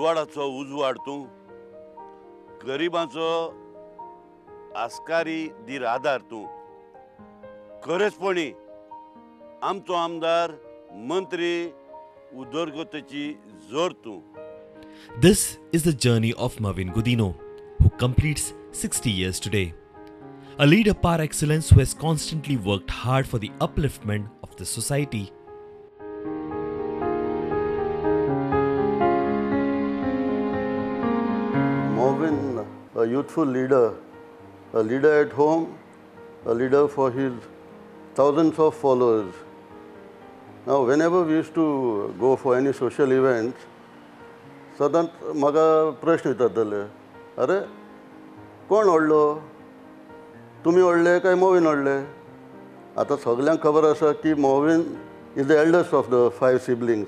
उजवाडाचो उजवाड तूं, गरिबांचो आस्कारी धीर आदार तूं। खरेंचपणी आमचो आमदार मंत्री उदरगतीची जोर तूं। This is the journey of Mauvin Godinho, who completes 60 years today. A leader par excellence who has constantly worked hard for the upliftment of the society. Mauvin, a youthful leader, a leader at home, a leader for his thousands of followers. Now, whenever we used to go for any social events, सदांच म्हाका प्रश्न विचारताले, अरे कोण व्हडलो, तुमी व्हडले काय मोविन व्हडले? आतां सगल्यांक खबर आसा की Mauvin is the eldest of the 5 siblings.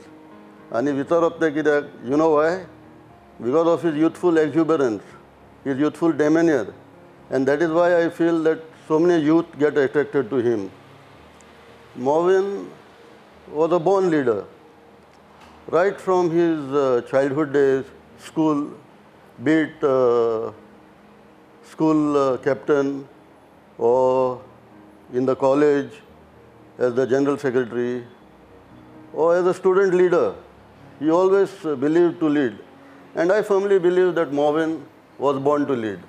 आनी विचारप तें कित्याक, you know why? Because of his youthful exuberance, his youthful demeanour, and that is why I feel that so many youth get attracted to him. Mauvin was a born leader. Right from his childhood days, school, be it school captain or in the college as the general secretary or as a student leader, he always believed to lead. And I firmly believe that Mauvin was born to lead.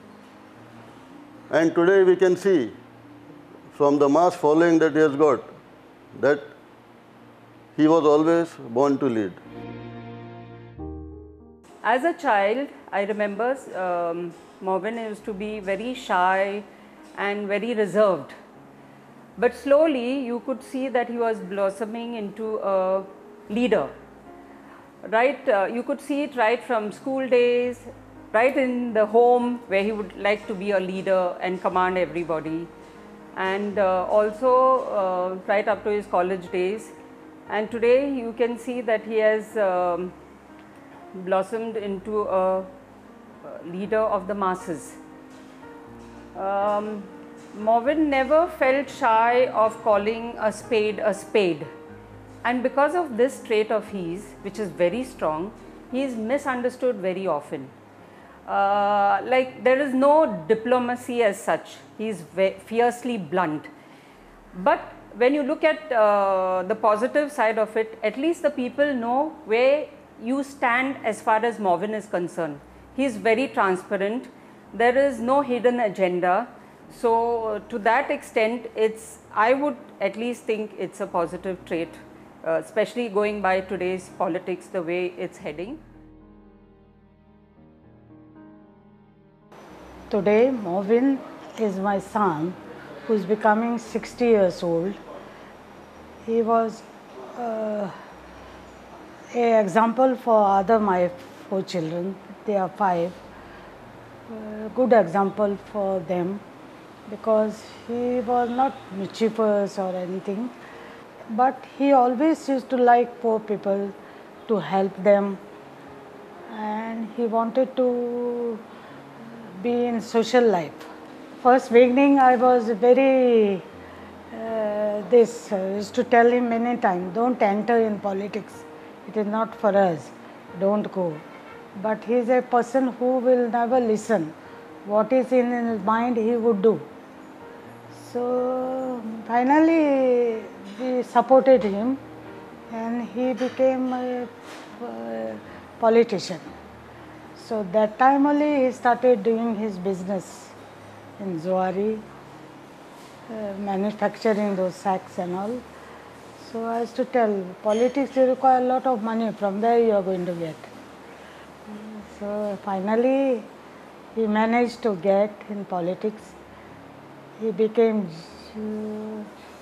And today we can see from the mass following that he has got that he was always born to lead. As a child, I remember Mauvin used to be very shy and very reserved. But slowly you could see that he was blossoming into a leader. Right, you could see it right from school days, right in the home where he would like to be a leader and command everybody, and also right up to his college days. And today you can see that he has blossomed into a leader of the masses. Mauvin never felt shy of calling a spade a spade. And because of this trait of his, which is very strong, he is misunderstood very often. Like there is no diplomacy as such. He is fiercely blunt. But when you look at the positive side of it, at least the people know where you stand as far as Mauvin is concerned. He is very transparent. There is no hidden agenda. So to that extent, I would at least think it's a positive trait, especially going by today's politics, the way it's heading. Today, Mauvin is my son, who is becoming 60 years old. He was an example for other my 4 children. They are 5. Good example for them, because he was not mischievous or anything, but he always used to like poor people, to help them, and he wanted to be in social life. First beginning, I was very used to tell him many times, don't enter in politics, it is not for us, don't go. But he is a person who will never listen. What is in his mind, he would do. So finally, we supported him and he became a politician. So that time only he started doing his business in Zuari, manufacturing those sacks and all. So I used to tell, politics you require a lot of money, from there you are going to get. So finally he managed to get in politics. He became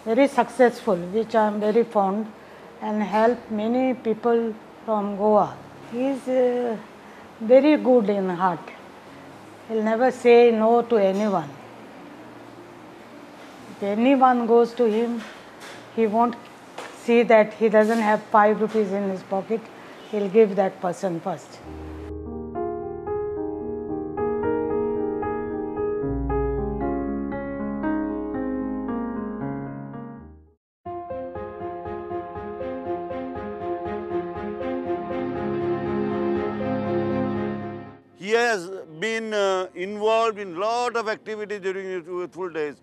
very successful, which I am very fond, and helped many people from Goa. He is very good in heart. He'll never say no to anyone. If anyone goes to him, he won't see that he doesn't have 5 rupees in his pocket. He'll give that person first. He has been involved in lot of activities during his youthful days.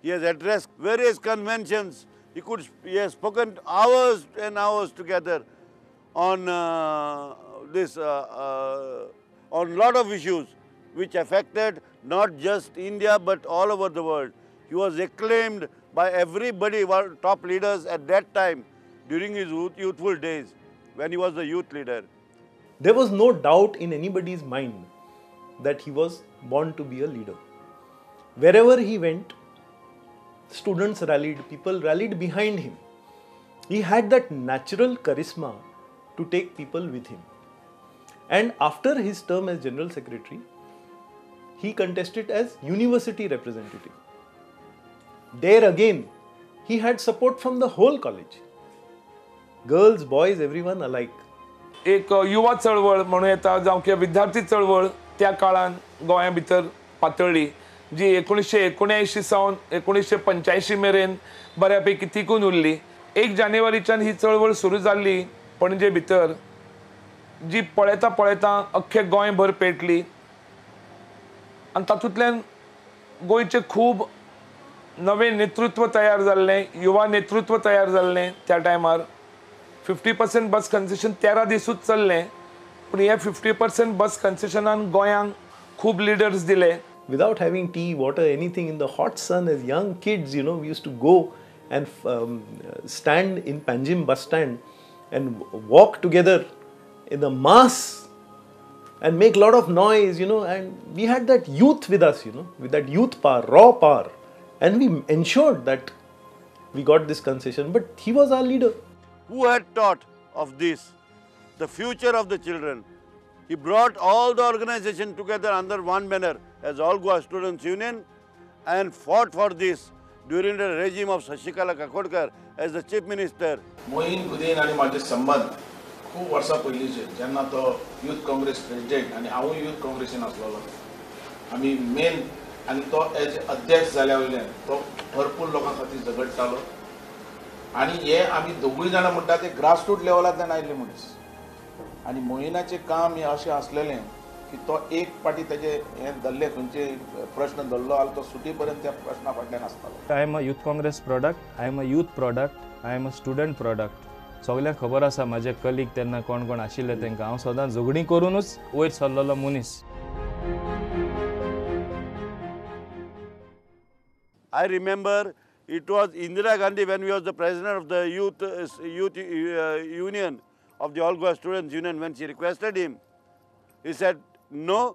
He has addressed various conventions. He has spoken hours and hours together on on lot of issues which affected not just India but all over the world. He was acclaimed by everybody, top leaders at that time during his youthful days when he was the youth leader. There was no doubt in anybody's mind that he was born to be a leader. Wherever he went, students rallied, people rallied behind him. He had that natural charisma to take people with him. And after his term as General Secretary, he contested as university representative. There again, he had support from the whole college. Girls, boys, everyone alike. एक युवा चळवळ म्हणूं येता जावं किंवा विद्यार्थी चळवळ त्या काळान गोंया भितर पातळ्ळी जी 1979 सावन 1985 मेरेन बऱ्यापैकी तिकून उरली. 1 जानेवारीच्यान ही चळवळ सुरू जाल्ली पणजे भितर, जी पळयता पळयता अख्खे गोंयभर पेटली आनी तातूंतल्यान गोंयचें खूब नवें नेतृत्व तयार जाल्लें, युवा नेतृत्व तयार जाल्लें. त्या टायमार 50% बस कन्सेशन 13 दिसूच चल्लें, पूण हे 50% बस कन्सेशनान गोंयांक खूब लिडर्स दिले. Without having tea, water, anything in the hot sun as young kids, you know, we used to go and stand in Panjim bus stand and walk together in the mass and make a lot of noise, you know, and we had that youth with us, you know, with that youth power, raw power, and we ensured that we got this concession. But he was our leader. Who had thought of this, the future of the children? He brought all the organization together under one banner as All Goa Students Union and fought for this during the regime of Shashikala Kakodkar as the Chief Minister. Moin Godinho आनी म्हाजे संबंद खूब वर्सां पयलींचे, जेन्ना तो youth Congress president आनी हांवूय यूथ काँग्रेसीन आसलेलो. आमी मेन आनी तो एज अध्यक्ष जाल्या वयल्यान तो भरपूर लोकां खातीर झगडटालो आनी हे आमी दोगूय जाणां म्हणटा ते ग्रासरूट लेवलांतल्यान आयिल्ले मनीस. आनी मोहिनाचें काम हें अशें आसलेलें की तो एक पाटी तेजे हें धरलें, खंयचे प्रश्न धरलो जाल्यार तो सुटी पर्यंत त्या प्रश्ना फाटल्यान आसतालो. I am a youth Congress product, I am a youth product, I am a student product. सगळ्यांक खबर आसा म्हाजे कलीग तेन्ना कोण कोण आशिल्ले तांकां हांव सदांच झगडीं करुनूच वयर सरलेलो मनीस. I remember it was Indira Gandhi when he was the president of the youth union of the All Goa Students Union, when she requested him, he said, no,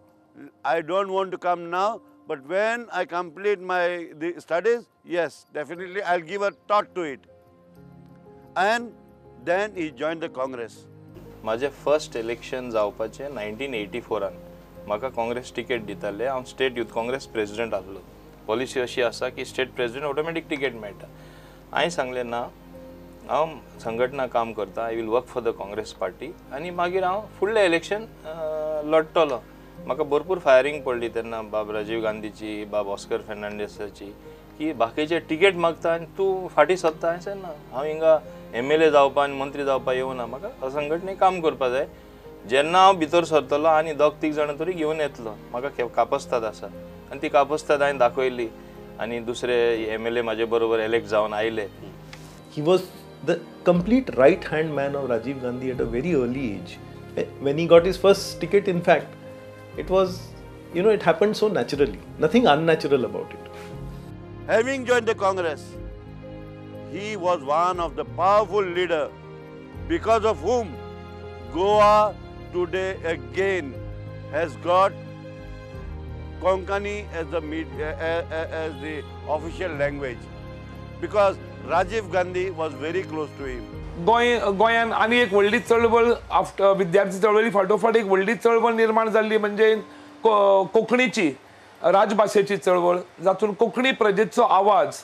I don't want to come now, but when I complete my studies, yes, definitely I'll give a thought to it. And then he joined the Congress. म्हाजें first election जावपाचें 1984 म्हाका Congress ticket दिताले. हांव state youth Congress president आसलो. Policy अशी आसा की state president automatic ticket मेळटा. हांवें सांगलें ना, हांव संघटना काम करता, I will work for the Congress party आनी मागीर हांव फुडलें इलेक्शन लडटलो. म्हाका भरपूर फायरींग पडली तेन्ना बाब राजीव गांधीची, बाब ऑस्कर फेर्नांडीसाची, की बाकीचे टिकेट मागता आनी तूं फाटीं सरता. हांवें सांगलें ना, हांव हिंगा MLA जावपा आनी मंत्री जावपा येवना, म्हाका संघटनेक काम करपा जाय. जेन्ना हांव भितर सरतलो आनी दोग तीग जाणां तरी घेवन येतलो, म्हाका कापस्ताद आसा. आनी ती कापस्ताद हांवें दाखयली आनी दुसरे MLA म्हाजे बरोबर एलेक्ट जावन आयले. He was the complete right hand man of Rajiv Gandhi at a very early age. When he got his first ticket, in fact, it was, you know, it happened so naturally, nothing unnatural about it. Having joined the Congress, he was one of the powerful leader because of whom Goa today again has got Konkani as the official language, because Rajiv Gandhi was very close to him. गोंयान आनी एक व्हडली चळवळ after विद्यार्थी चळवळी फाटोफाट एक व्हडली चळवळ निर्माण जाल्ली म्हणजे कोंकणीची, राजभाशेची चळवळ, जातून कोंकणी प्रजेचो आवाज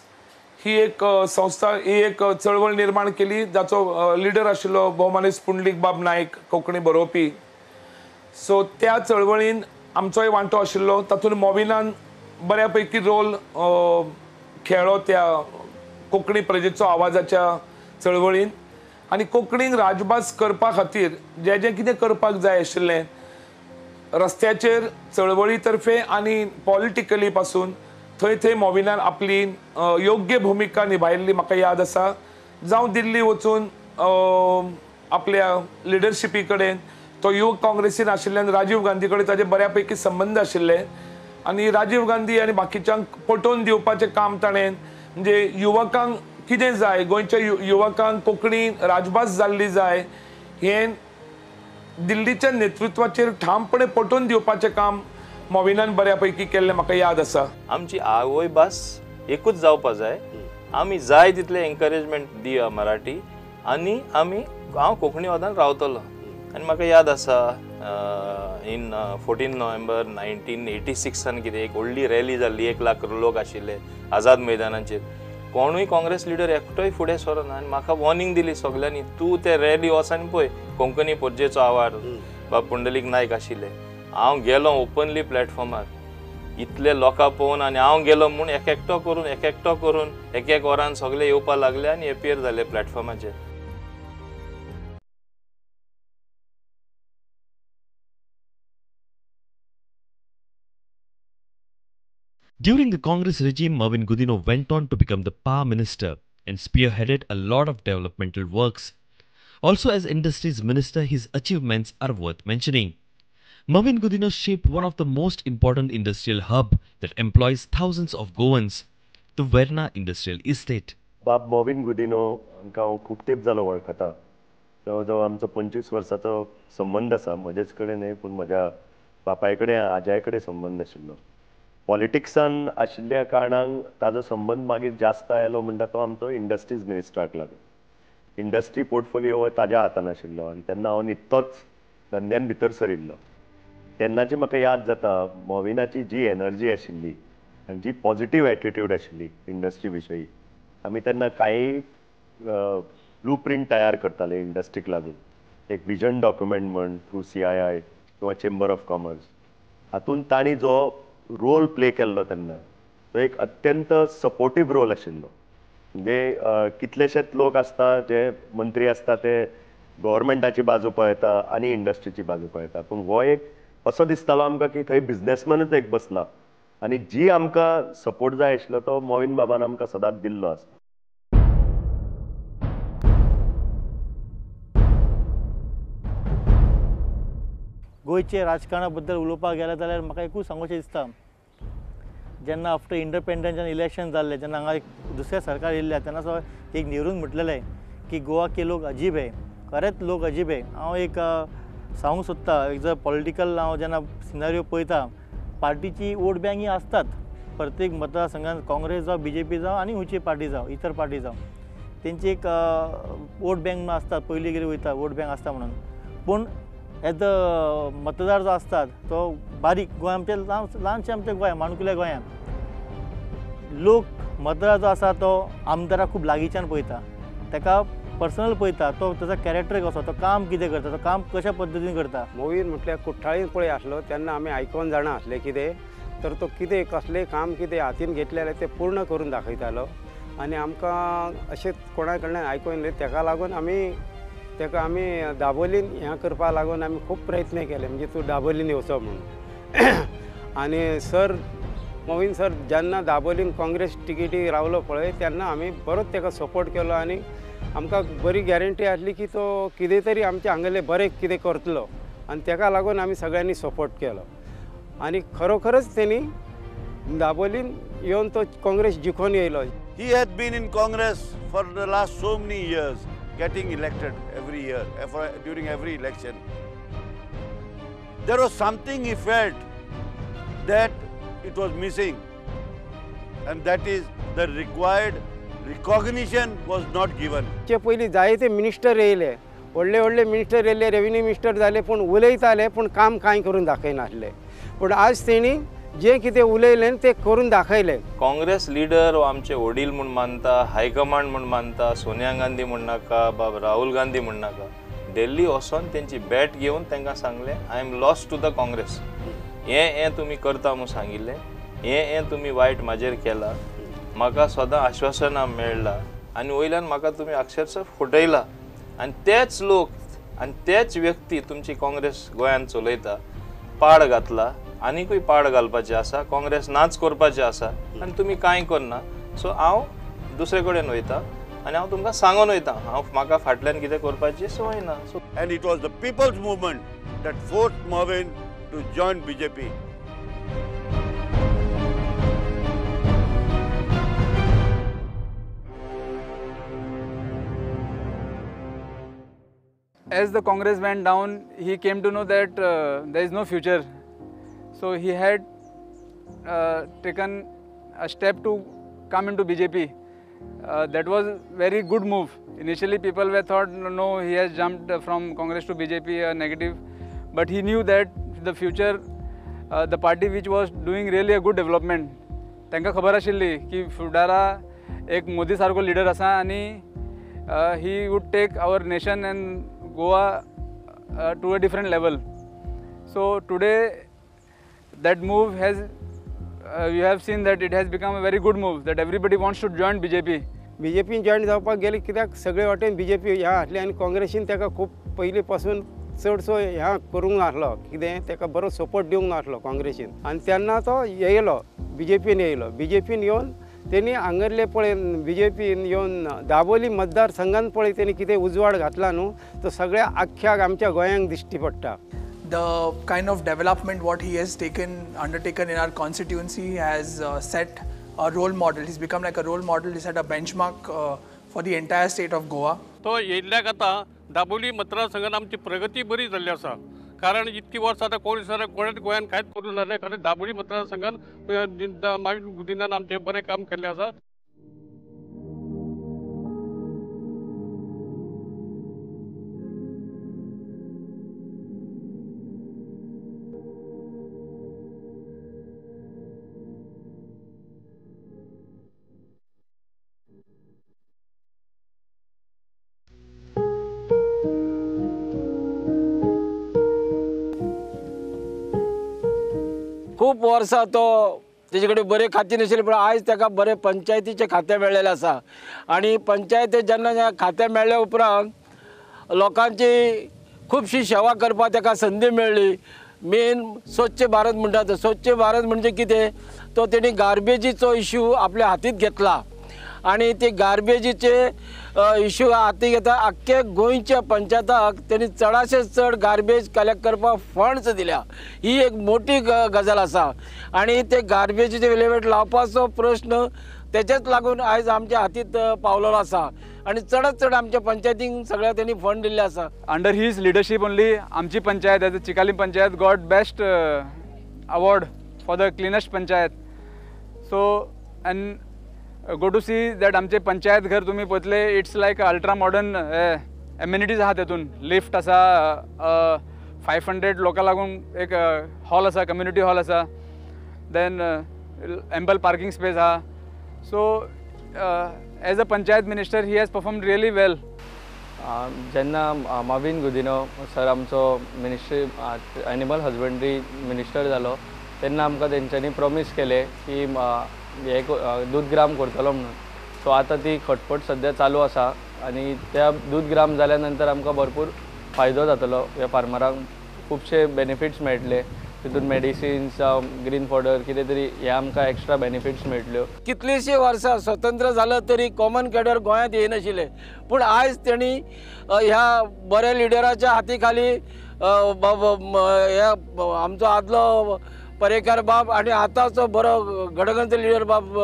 ही एक संस्था, ही एक चळवळ निर्माण केली, जाचो लिडर आशिल्लो भोवमानेस्त पुंडलीक बाब नायक, कोंकणी बरोवपी. सो त्या चळवळीन आमचोय वांटो आशिल्लो. तातूंत मोविनान बऱ्या पैकी रोल खेळ्ळो त्या कोंकणी प्रजेचो आवाजाच्या चळवळीन. आनी कोंकणीक राजभास करपा खातीर जें जें कितें करपाक जाय आशिल्लें रस्त्याचेर चळवळी तर्फे आनी पॉलिटिकली पासून थंय थंय मोविनान आपली योग्य भुमिका निभायल्ली म्हाका याद आसा. जावं दिल्ली वचून आपल्या लिडरशिपी कडेन तो युवक काँग्रेसीन आशिल्ल्यान राजीव गांधी कडेन ताजे बऱ्या पैकी संबंद आशिल्ले आनी राजीव गांधी आनी बाकीच्यांक पटोवन दिवपाचें काम ताणें म्हणजे युवकांक कितें जाय, गोंयच्या युवकांक कोंकणी राजभास जाल्ली जाय हें दिल्लीच्या नेतृत्वाचेर ठामपणे पटोवन दिवपाचें काम मोविनान बऱ्या पैकी केल्लें म्हाका याद आसा. आमची आवय भास एकूच जावपा जाय, आमी जाय तितलें एनकरेजमेंट दिया मराठी आनी आमी हांव कोंकणीवादान रावतलो. आनी म्हाका याद आसा इन 14 नोव्हेंबर 1986 कितें एक व्हडली रॅली जाल्ली, 1 लाख लोक आशिल्ले आझाद मैदानाचेर. कोणूय काँग्रेस लिडर एकटोय फुडें सरना आनी म्हाका वॉर्निंग दिली सगल्यांनी, तूं ते रॅली वच आनी पळय कोंकणी पोरजेचो आवार बाब पुंडलीक नायक आशिल्ले. हांव गेलो ओपनली प्लॅटफॉर्मार इतले लोकां पळोवन आनी हांव गेलो म्हूण एक एकटो करून एक एकटो करून एक एक वरान सगळे येवपाक लागले आनी एपियर जाले प्लॅटफॉर्माचेर. During the Congress regime, Mauvin Godinho went on to become the power minister and spearheaded a lot of developmental works. Also as industries minister, his achievements are worth mentioning. Mauvin Godinho shaped one of the most important industrial hub that employs thousands of Goans, the Verna Industrial Estate. बाब मॉविन गुदिन्हो हांकां हांव खूब तेंप जालो वळखता. जवळ जवळ आमचो 25 वर्साचो संबंद आसा. म्हजेच कडेन न्हय पूण म्हज्या बापाय कडेन आजय कडेन संबंद आशिल्लो. पॉलिटिक्सान आशिल्ल्या कारणान ताजो संबंद मागीर जास्त आयलो म्हणटा तो आमचो इंडस्ट्रीज मिनिस्टराक लागून. इंडस्ट्री पोर्टफोलियो हो ताज्या हातान आशिल्लो आनी तेन्ना हांव निकतोच धंद्यान भितर सरिल्लो. तेन्नाची म्हाका याद जाता मॉविनाची जी एनर्जी आशिल्ली आनी जी पॉझिटीव एटिट्यूड आशिल्ली इंडस्ट्री विशयी. आमी तेन्ना कांय ब्लू प्रिंट तयार करताले इंडस्ट्रीक लागून, एक विजन डॉक्युमेंट म्हण थ्रू CII किंवा चेंबर ऑफ कॉमर्स. हातूंत तांणी जो रोल प्ले केल्लो तेन्ना तो एक अत्यंत सपोर्टीव रोल आशिल्लो. म्हणजे कितलेशेच लोक आसता जे मंत्री आसता ते गव्हर्मेंटाची बाजू पळयता आनी इंडस्ट्रीची बाजू पळयता, पूण हो एक असो दिसतालो आमकां की थंय बिजनेसमॅनूच एक बसला आनी जी आमकां सपोर्ट जाय आशिल्लो तो मॉविन बाबान आमकां सदांच दिल्लो आसा. गोंयचे राजकारणा बद्दल उलोवपाक गेलें जाल्यार म्हाका एकूच सांगूचें दिसता, जेन्ना आफ्टर इंडिपेंडन्स जेन्ना इलेक्शन जाल्लें तेन्ना हांगा एक दुसरें सरकार येयल्लें तेन्ना एक नेरून म्हटलेलें की गोवा के लोक अजीब है. खरेंच लोक अजीब है. हांव एक सांगूंक सोदता, एक जर पॉलिटिकल हांव जेन्ना सिनारियो पळयता पार्टीची वोट बँक ही आसतात प्रत्येक मतदारसंघात, काँग्रेस जावं BJP जावं आनी खंयची पार्टी जावं इतर पार्टी जावं तेंची एक वोट बँक म्हणून आसतात, पयलीं कितें वयता वोट बँक आसता म्हणून. पूण एज अ मतदार जो आसतात तो बारीक गोंय आमचें ल्हानशें आमचें गोंय माणकुल्या गोंयांत लोक मतदार जो आसा तो आमदाराक खूब लागींच्यान पळयता, ताका पर्सनल पळयता, तो ताजो कॅरेक्टर कसो, तो काम कितें करता, तो काम कशा पद्दतीन करता. मॉविन म्हटल्यार कुठ्ठाळीन पळय आसलो तेन्ना आमी आयकोन जाणा आसलें कितें तर तो कितें कसलें काम कितें हातीन घेतलें जाल्यार तें पूर्ण करून दाखयतालो आनी आमकां अशें कोणा कडल्यान आयकोन येयलें. तेका लागून आमी ताका आमी दाबोलीन हें करपाक लागून आमी खूब प्रयत्न केले, म्हणजे तूं दाबोलीन येवचो म्हणून. आनी सर मॉविन सर जेन्ना दाबोलीन काँग्रेस तिकेटी रावलो पळय तेन्ना आमी बरोच ताका सपोर्ट केलो आनी आमकां बरी गॅरंटी आसली की तो कितें तरी आमच्या हांगेलें बरें कितें करतलो आनी ताका लागून आमी सगळ्यांनी सपोर्ट केलो आनी खरोखरच तेणी दाबोलीन येवन तो काँग्रेस जिखून येयलो. He had been in Congress for the last so many years, getting elected every year, during every election. There was something he felt that it was missing, and that is the required recognition was not given. ते पयलीं जायते minister येयले, व्हडले व्हडले minister येयले, revenue minister जाले, पूण उलयताले पूण काम कांय करून दाखयनासले. पूण आज तेणी जें कितें उलयलें तें करून दाखयलें. काँग्रेस लिडर हो आमचे वडील म्हूण मानता, हायकमांड म्हूण मानता, सोनिया गांधी म्हूण नाका, बाब राहुल गांधी म्हूण नाका, दिल्ली वचोन तेंची बॅट घेवन तांकां सांगलें I am lost to the Congress. हें हें तुमी करता म्हूण सांगिल्लें, हें हें तुमी वायट म्हाजेर केलां, म्हाका सदां आश्वासनां मेळ्ळां आनी वयल्यान म्हाका तुमी अक्षरशः फटयला आनी तेच लोक आनी तेच व्यक्ती तुमची काँग्रेस गोंयांत चलयता. पाड घातला, आनीकूय पाड घालपाचें आसा, काँग्रेस नाच करपाचें आसा आनी तुमी कांय करना. सो हांव दुसरे कडेन वयता आनी हांव तुमकां सांगून वयता, हांव म्हाका फाटल्यान कितें करपाची संवय ना. So and it was the people's movement that forced Mauvin to join BJP. As the Congress went down, he came to know that there is no future. So he had taken a step to come into BJP. That was very good move. Initially people were thought, no, he has jumped from Congress to BJP, a negative. But he knew that the future, the party which was doing really a good development. तांकां खबर आशिल्ली की फुडारा एक मोदी सारको leader आसा आनी he would take our nation and Goa to a different level. So today that move has, you have seen that it has become a very good move, that everybody wants to join BJP. BJP join जावपाक गेले कित्याक सगळे वाटेन BJP ह्या आसली आनी काँग्रेसीन ताका खूब पयलीं पासून चडसो ह्या करूंक नासलो, कितें ताका बरो सपोर्ट दिवंक नासलो काँग्रेसीन. आनी तेन्ना तो येयलो बीजेपीन येयलो, बीजेपीन येवन तेणी हांगरले पळय बीजेपीन येवन दाबोली मतदारसंघान पळय तेणी कितें उजवाड घातला न्हू, तो सगळ्या आख्ख्या आमच्या गोंयांक दिश्टी पडटा. The kind of development what he has undertaken in our constituency has set a role model. He's become like a role model. He set a benchmark for the entire state of Goa. तो येयल्ल्याक आतां दाबोली मतदारसंघान आमची प्रगती बरी जाल्ली आसा, कारण इतकी वर्सां आतां कोण कोणेच गोंयान कांयच करूंक नासलें, कारण दाबोली मतदारसंघान मागीर गुदिनान आमचें बरें काम केल्लें आसा. खूब वर्सां तो तेजे कडेन बरें खातें नाशिल्लें, पूण आयज ताका बरें पंचायतीचें खातें मेळ्ळेलें आसा. आनी पंचायती जेन्ना खातें मेळ्ळ्या उपरांत लोकांची खुबशी सेवा करपाक ताका संदी मेळ्ळी. मेन स्वच्छ भारत म्हणटात, स्वच्छ भारत म्हणजे कितें, तो तेणी गार्बेजीचो इश्यू आपल्या हातींत घेतला आनी ते गार्बेजीचे इश्यू हातींत घेता आख्खे गोंयच्या पंचायताक तेणी चडाशे चड गार्बेज कलेक्ट करपाक फंड्स दिल्या. ही एक मोठी गजाल आसा आनी ते गार्बेजीचे विलेवाट लावपाचो प्रश्न तेचेच लागून आयज आमच्या हातींत पावलेलो आसा आनी चडात चड आमच्या पंचायतींक सगळ्या तेणी फंड दिल्ले आसा. Under his leadership only आमची panchayat as a Chicalim panchayat got best award for the cleanest panchayat. So and go to see that आमचे पंचायत घर तुम्ही पळयतले, it's like ultra modern amenities आहा तेतून. लिफ्ट आसा, 500 लोकां लागून एक हॉल आसा, कम्युनिटी हॉल आसा, then ample parking space आहा. So as a panchayat minister he has performed really well. जेन्ना माविन गुदिन्हो सर आमचो मिनिस्ट्री एनिमल हजबंड्री मिनिस्टर जालो तेन्ना आमकां तेंच्यांनी प्रॉमीस केलें की हे दूदग्राम करतलो म्हणून. सो आतां ती खटपट सद्या चालू आसा आनी त्या दूदग्राम जाल्या नंतर आमकां भरपूर फायदो जातलो, ह्या फार्मरांक खुबशे बेनिफिट्स मेळटले, तितून मेडिसिन्स जावं ग्रीन फॉडर कितें तरी हे आमकां एक्स्ट्रा बेनिफिट्स मेळटल्यो. कितलींशीं वर्सां स्वतंत्र जालं तरी कॉमन कॅडर गोंयांत येयनाशिल्लें, पूण आयज तेणी ह्या बऱ्या लिडराच्या हाती खाली आमचो आदलो पर्येकार बाब आनी आतांचो बरो गडगंज लिडर बाब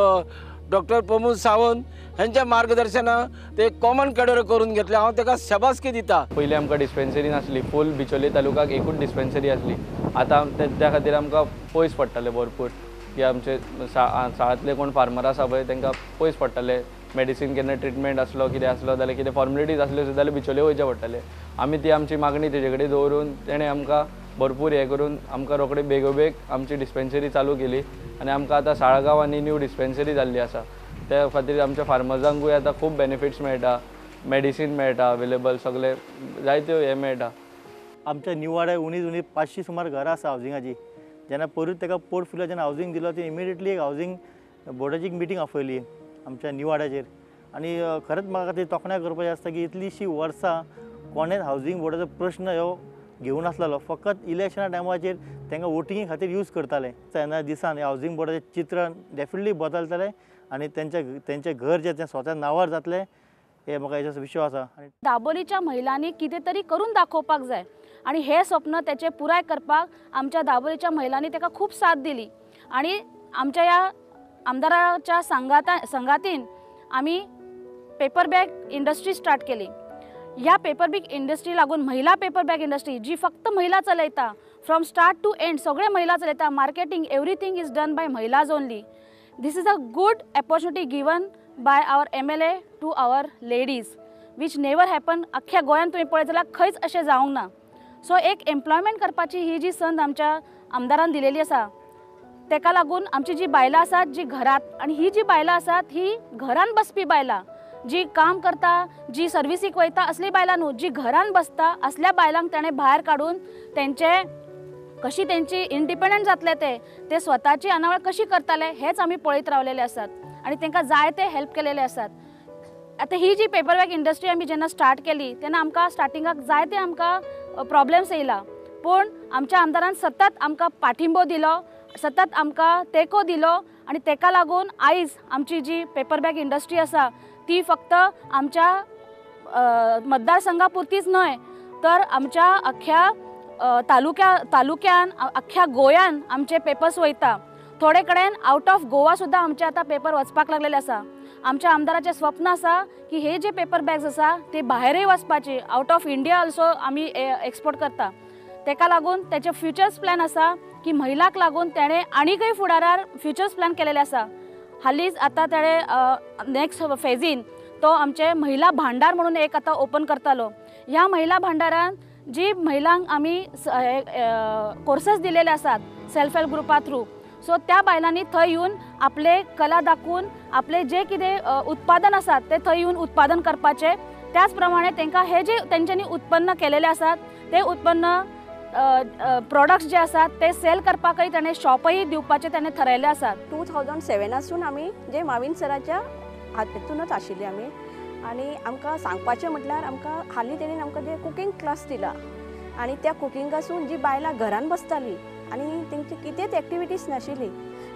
डॉक्टर प्रमोद सावंत हेंच्या मार्गदर्शनान ते कॉमन कॅडर करून घेतले. हांव ताका शाबासकी दिता. पयलीं आमकां डिस्पेन्सरी नासली, फूल बिचोले तालुकाक एकूच डिस्पेन्सरी आसली. आतां त्या खातीर आमकां पयस पडटाले भरपूर, की आमचे साळांतले कोण फार्मर आसा पळय तांकां पयस पडटाले, मेडिसीन केन्ना ट्रिटमेंट आसलो कितें आसलो जाल्यार कितें फॉर्मेलिटीज आसल्यो सुद्दां जाल्यार बिचोले वयचें पडटालें. आमी ती आमची मागणी तेजे कडेन दवरून तेणें आमकां भरपूर हें करून आमकां रोखडे बेगोबेग आमची डिस्पेन्सरी चालू केली आनी आमकां आतां साळगांवांनी न्यू डिस्पेन्सरी जाल्ली आसा. त्या खातीर आमच्या फार्मर्सांकूय आतां खूब बेनिफिट्स मेळटा, मेडिसीन मेळटा अवेलेबल, सगळे जायत्यो हें मेळटा. आमच्या निवाड्या उणीच उणी 500 सुमार घरां आसा हावजिंगाची. जेन्ना पयरूच ताका पोर्टफोलियो जेन्ना हावजींग दिलो ते इमिडिएटली एक हावजींग बोर्डाची एक मिटींग आपयली आमच्या निवाड्याचेर आनी खरेंच म्हाका ती तोखणाय करपाची आसता की इतलीशीं वर्सां कोणेच हावजींग बोर्डाचो प्रश्न ह्यो घेवन आसलेलो, फकत इलेक्शना टायमाचेर तांकां वोटिंगे खातीर यूज करताले. येणाऱ्या दिसान हावजींग बोर्डाचें चित्र डेफिनेटली बदलतलें आनी तेंचें घर जें तें स्वता नांवार जातलें हे म्हाका हेजो विश्वास आसा. दाबोलीच्या महिलांनी कितें तरी करून दाखोवपाक जाय आनी हें स्वप्न तेचें पुराय करपाक आमच्या दाबोलीच्या महिलांनी ताका खूब साथ दिली आनी आमच्या ह्या आमदाराच्या संगातीन आमी पेपर बॅग इंडस्ट्री स्टार्ट केली. ह्या पेपर बॅग इंडस्ट्री लागून महिला पेपर बॅग इंडस्ट्री जी फक्त महिला चलयता, फ्रॉम स्टार्ट टू एंड सगळे महिला चलयता, marketing everything is done by महिलाज only. This is a good opportunity given by our MLA to our ladies which never happen. अख्ख्या गोंयांत तुमी पळयत जाल्यार खंयच अशें जावंक ना. सो एक एम्प्लॉयमेंट करपाची ही जी संद आमच्या आमदारान दिलेली आसा तेका लागून आमची जी बायलां आसात जी घरांत, आनी ही जी बायलां आसात ही घरान बसपी बायलां, जी काम करता, जी सर्विसीक वयता असली बायलां न्हू, जी घरान बसता असल्या बायलांक ताणें भायर काडून तेंचे कशी तेंची इंडिपेंडंट जातले, ते स्वताची आनावळ कशी करताले हेच आमी पळयत रावलेले आसात आनी तांकां जायते हेल्प केलेले आसात. आतां ही जी पेपर बॅग इंडस्ट्री आमी जेन्ना स्टार्ट केली तेन्ना आमकां स्टार्टिंगाक जायते आमकां प्रॉब्लम्स येयला, पूण आमच्या आमदारान सतत आमकां पाठिंबो दिलो, सतत आमकां तेंको दिलो आनी तेका लागून आयज आमची जी पेपर बॅग इंडस्ट्री आसा ती फक्त आमच्या मतदारसंघा पुरतीच न्हय तर आमच्या अख्ख्या तालुक्यान अख्ख्या गोंयान आमचे पेपर्स वयता. थोडे कडेन आउट ऑफ गोवा सुद्दां आमचे आतां पेपर वचपाक लागलेले आसा. आमच्या आमदाराचें स्वप्न आसा की हे जे पेपर बॅग्स आसा ते भायरय वचपाचे, आउट ऑफ इंडिया ऑल्सो आमी एक्सपोर्ट करता. तेका लागून तेचे फ्युचर्स प्लॅन आसा की महिलाक लागून तेणें आनीकय फुडारार फ्युचर्स प्लॅन केलेले आसा. हालींच आतां तेणें नेक्स्ट फेजीन तो आमचे महिला भांडार म्हणून एक आतां ओपन करतालो. ह्या महिला भांडारान जी महिलांक आमी कोर्सेस दिलेले आसात सेल्फ हेल्प ग्रुपा थ्रू, सो त्या बायलांनी थंय येवन आपले कला दाखोवन आपले जे कितें उत्पादन आसात ते थंय येवन उत्पादन करपाचें. त्याच प्रमाणे तांकां हे जे तेंच्यांनी उत्पन्न केलेले आसात ते उत्पन्न प्रोडक्ट्स जे आसात ते सेल करपाकय ताणें शॉपय दिवपाचें ताणें थरयलें आसात. 2007 आमी जे माविन सराच्या हातूनच आशिल्ले आमी, आनी आमकां सांगपाचें म्हटल्यार आमकां हालीं तेणेन आमकां जे कुकींग क्लास दिला आनी त्या कुकिंगासून जी बायलां घरान बसतालीं आनी तेंची कितेंच एक्टिविटीज नाशिल्ली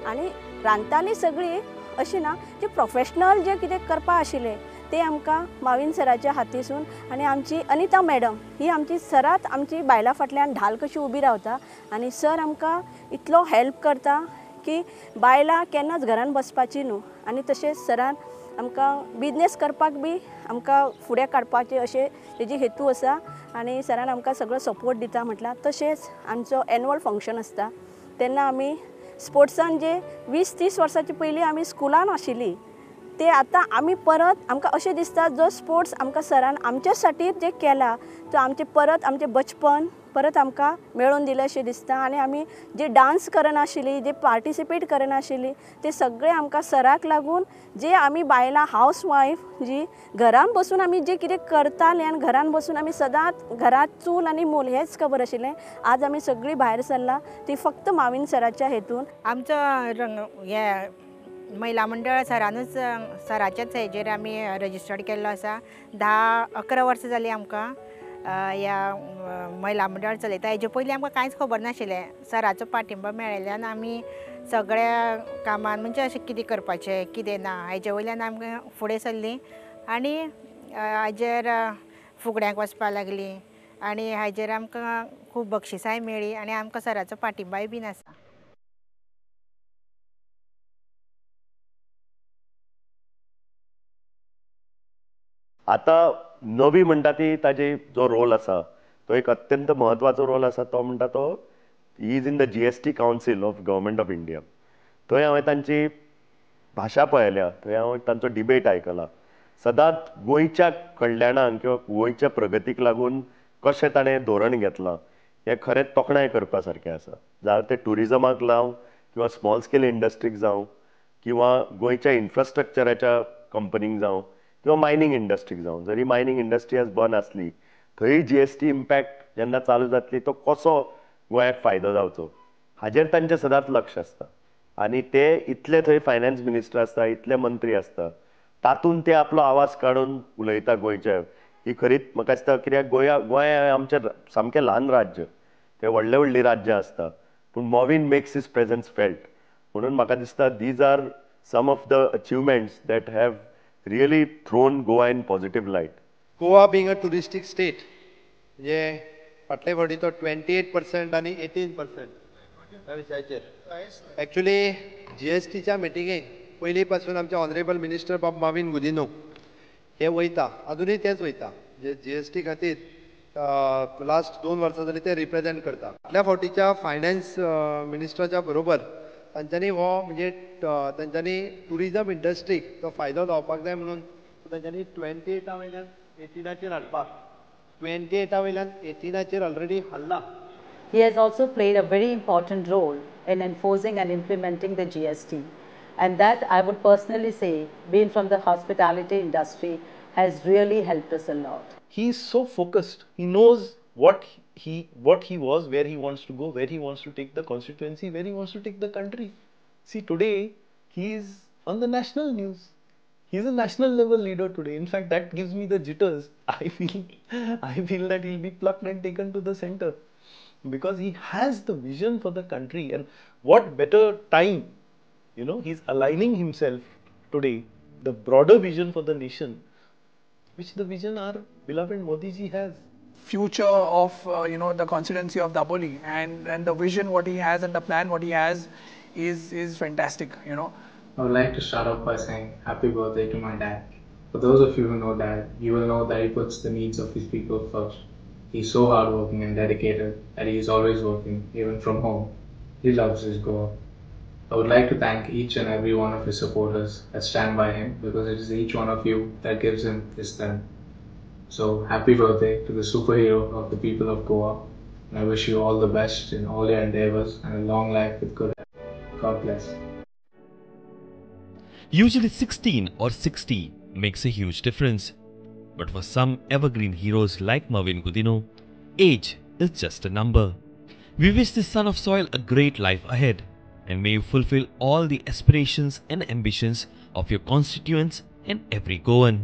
आनी रांदतालीं सगळीं अशें ना, जे प्रोफेशनल जे कितें करपा आशिल्लें ते आमकां माविन सराच्या हातीसून आनी आमची अनिता मॅडम ही आमची सरात आमची बायलां फाटल्यान ढाल कशी उबी रावता आनी सर आमकां इतलो हेल्प करता की बायलां केन्नाच घरान बसपाची न्हू. आनी तशेंच सरान आमकां बिजनेस करपाक बी आमकां फुडें काडपाचें अशें तेजी हेतू आसा आनी सरान आमकां सगळो सपोर्ट दिता म्हटल्यार. तशेंच आमचो एनुअल फंक्शन आसता तेन्ना आमी स्पोर्ट्सान जे 20-30 वर्सांचे पयलीं आमी स्कुलान आशिल्ली ते आतां आमी परत आमकां अशें दिसता जो स्पोर्ट्स आमकां सरान आमच्या साठी जे केला तो आमचें परत आमचें बचपन परत आमकां मेळोवन दिलें अशें दिसता. आनी आमी जे डांस करनाशिल्ली, जे पार्टिसिपेट करनाशिल्ली ते सगळे आमकां सराक लागून जे आमी बायलां हावस वायफ जी घरान बसून आमी जे कितें करताले आनी घरान बसून आमी सदांच घरांत चूल आनी मूल हेंच खबर आशिल्लें, आज आमी सगळीं भायर सरला ती फक्त माविन सराच्या हेतून. आमचो रंग हे महिला मंडळ सरानूच सराच्याच हेजेर आमी रजिस्टर्ड केल्लो आसा. 10-11 वर्सां जालीं आमकां ह्या महिला मंडळ चलयता. हेजे पयलीं आमकां कांयच खबर नाशिल्लें. सराचो पाठिंबो मेळिल्ल्यान आमी सगळ्या कामान म्हणजे अशें कितें करपाचें कितें ना हेजे वयल्यान आमकां फुडें सरलीं आनी हाजेर फुगड्यांक वचपाक लागलीं आनी हाजेर आमकां खूब बक्षिसांय मेळ्ळीं आनी आमकां सराचो पाठिंबाय बीन आसा. आतां नवी म्हणटा ती ताजे जो रोल आसा तो एक अत्यंत म्हत्वाचो रोल आसा. तो म्हणटा तो he is in the GST council of government of India. थंय हांवें तांची भाशा पळयल्या, थंय हांवें तांचो डिबेट आयकला. सदांच गोंयच्या कल्याणाक किंवा गोंयच्या प्रगतीक लागून कशें ताणें धोरण घेतलां हें खरें तोखणाय करपा सारकें आसा. जाल्यार तें ट्युरिजमाक लावं किंवा स्मॉल स्केल इंडस्ट्रीक जावं किंवा गोंयच्या इन्फ्रास्ट्रक्चराच्या कंपनीक जावं किंवा मायनींग इंडस्ट्रीक जावं. जरी मायनींग इंडस्ट्री आज बंद आसली थंय GST impact जेन्ना चालू जातली तो कसो गोंयाक फायदो जावचो हाजेर तांचें सदांच लक्ष आसता. आनी ते इतले थंय फायनान्स मिनिस्टर आसता, इतले मंत्री आसता, तातूंत ते आपलो आवाज काडून उलयता गोंयच्या. ही खरीच म्हाका दिसता कित्याक गोंय आमचें सामकें ल्हान राज्य, ते व्हडले व्हडलीं राज्यां आसता, पूण Mauvin makes his presence felt. म्हणून म्हाका दिसता these are some of the achievements that have really thrown Goa in positive light. Goa being a touristic state, म्हणजे फाटले फावटी तो 28% आनी 18% ह्या विशयाचेर एक्चुली जीएसटीच्या मिटिंगेक पयलीं पासून आमचे ऑनरेबल मिनिस्टर बाब माविन गुदिन्हो हे वयता, अजुनूय तेच वयता. म्हणजे जीएसटी खातीर लास्ट 2 वर्सां जाली ते रिप्रेजेंट करता. फाटल्या फावटीच्या फायनान्स मिनिस्टराच्या बरोबर तांच्यांनी हो म्हणजे तांच्यांनी ट्युरिजम इंडस्ट्रीक तो फायदो जावपाक जाय म्हणून तांच्यांनी 28 वयल्यान 18 हाडपाक, 28 वयल्यान 18 ऑलरेडी हाडला. He has also played a very important role in enforcing and implementing the GST. And that, I would personally say, being from the hospitality industry, has really helped us a lot. He is so focused. He knows what he was, where he wants to go, where he wants to take the constituency, where he wants to take the country. See, today he is on the national news. He is a national level leader today. In fact, that gives me the jitters. I feel that he'll be plucked and taken to the center, because he has the vision for the country. And what better time, you know, he's aligning himself today, the broader vision for the nation, which the vision our beloved Modi ji has. Future of the constituency of Dabolim and the vision what he has and the plan what he has is fantastic, you know. I would like to start off by saying happy birthday to my dad. For those of you who know Dad, you will know that he puts the needs of his people first. He's so hardworking and dedicated that he is always working, even from home. He loves his Goa. I would like to thank each and every one of his supporters that stand by him, because it is each one of you that gives him his strength. So happy birthday to the superhero of the people of Goa, and I wish you all the best in all your endeavors and a long life with good health. God bless. Usually 16 or 60 makes a huge difference. But for some evergreen heroes like Mauvin Godinho, age is just a number. We wish this son of soil a great life ahead, and may you fulfill all the aspirations and ambitions of your constituents and every Goan.